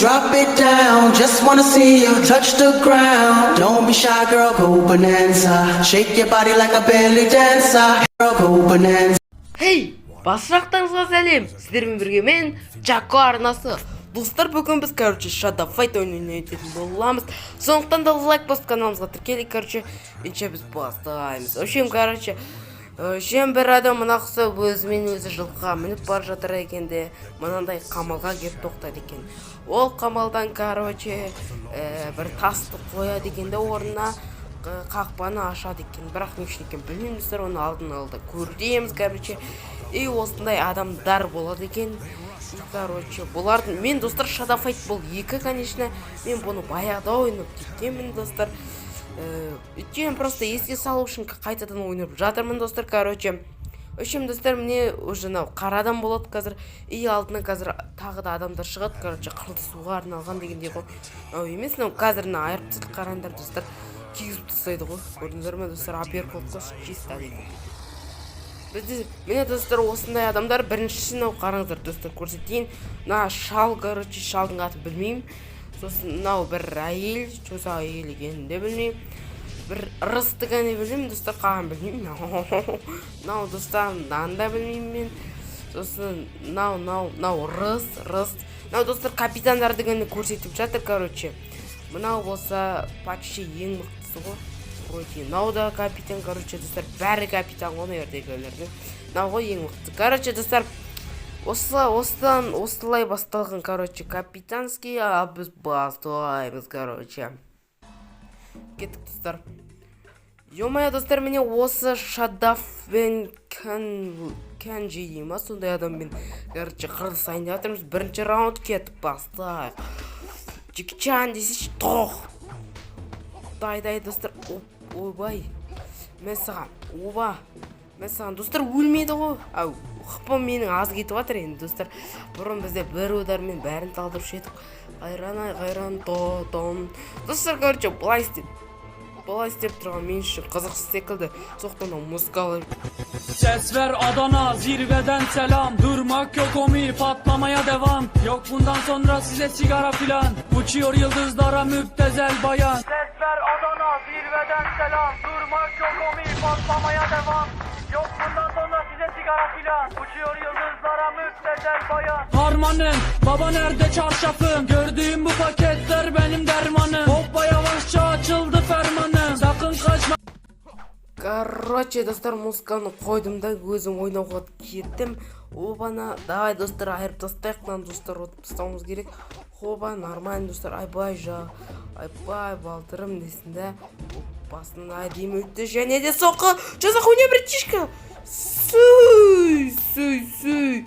Drop it down. Just wanna see you touch the ground. Don't be shy, girl, go bonanza. Shake your body like a belly dancer. Girl, go bonanza. Хей, басшылықтарыңызға сәлем! Сіздермен бірге мен, Джако арнасы. Достар, бүгін біз, короче, Shadow Fight ойынын ойнайтын боламыз. Сондықтан да лайк басып, каналымызға тіркеліп, короче, ендеше біз бастаймыз. В общем, короче, в общем, бір адам мына құсап өзімен өзі жылқыға мініп бара жатыр екен де, мынандай қамалға келіп тоқтайды екен. Ол қамалдан, короче, бір тасты қояды екен де, орнына қақпаны ашады екен. Бірақ не үшін екенін білмеймін, достар, оны алдын алда көреміз, короче. И осындай адамдар болады екен. И, короче, бұлардың мен, достар, Shadow Fight бұл екі, конечно, мен бұны баяғыда ойнап кеткенмін, достар. Өйткені просто еске салу үшін қайтадан ойнап жатырмын, достар, короче. В общем, достар, міне, уже мынау қара адам болады қазір. И алдына қазір тағы да адамдар шығады, короче, қырылысуға арналған дегендей ғой. Мынау емес, мынау қазір мына айырып тастады, қараңдар, достар. Кигізіп тастайды ғой. Көрдіңдер ме, достар, апперкот қой, чисто деген. Бізде, міне, достар, осындай адамдар. Біріншісі мынау, қараңыздар, достар, көрсетейін. Мына шал, короче, шалдың атын білмеймін. Сосын мынау бір әйел, что за әйел екенін де білмеймін. Бір ырыс дегенді білмеймін, достар, қалғанын білмеймін. Мынау, достар, мынаны да білмеймін мен. Сосын мынау, мынау, мынау рыс, рыс. Мынау, достар, капитандар дегенді көрсетіп жатыр, короче. Мынау болса почти ең мықтысы ғой. Вроде мынау да капитан, короче, достар, бәрі капитан ғой мына жердегілердің. Мынау ғой ең мықты. Короче, достар, осы осыдан осылай басталған, короче, капитанский, а біз бастаймыз, короче. Кеттік, достар. Ё-моё, достар, міне, осы Шадаф пен Кан Канжи дей ма, сондай адаммен, короче, қырылысайын деп жатырмыз. Бірінші раунд, кетіп бастайық. Джеки Чан десейші, тоқ. Дай, дай, достар. Оп, ойбай. Мен саған, оба. Мен саған, достар, өлмейді ғой. Ау, хп менің аз кетіп жатыр енді, достар. Бұрын бізде бір удармен бәрін талдырушы едік. Қайран ай, қайран тотон. Достар, короче, былай істеп, былай істеп тұрған мен үшін қызық секілді. Сондықтан да музыкалы Ses ver Adana, zirveden selam. Durmak yok omi, patlamaya devam. Yok bundan sonra size sigara filan. Uçuyor yıldızlara müptezel bayan. Ses ver Adana, zirveden selam. Durmak yok omi, patlamaya devam. Yok bundan sonra size sigara filan. Uçuyor yıldızlara müptezel bayan. Harmanım baba, nerede çarşafım? Gördüğüm bu paketler benim dermanım. Hoppa, yavaşça açıldı fermanım. Sakın kaçma. Короче, достар, музыканы қойдым да, өзім ойнауға кеттім. Обана, давай, достар, айырып тастайық мынаны, достар, ұтып тастауымыз керек. Хоба, нормально, достар, айбай жа, айбай, балтырым десін да. Басына әдемі өтті және де соққы. Что за хуйня, братишка? Сүй, сүй, сүй.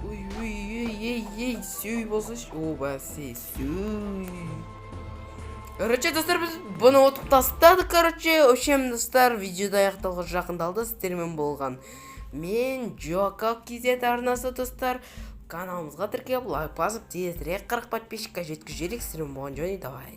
Ой, ой, ей, ей, ей, сүй болсайшы. Оба, сүй, сүй. Короче, достар, біз бұны ұтып тастадық, короче. В общем, достар, видеода аяқталуға жақындалды. Сіздермен болған мен, Джока KZ арнасы, достар. Каналымызға тіркеліп, лайк басып, тезірек 40 подписчикке жеткізіп жіберейік. Сіздермен болған Джонни, давай.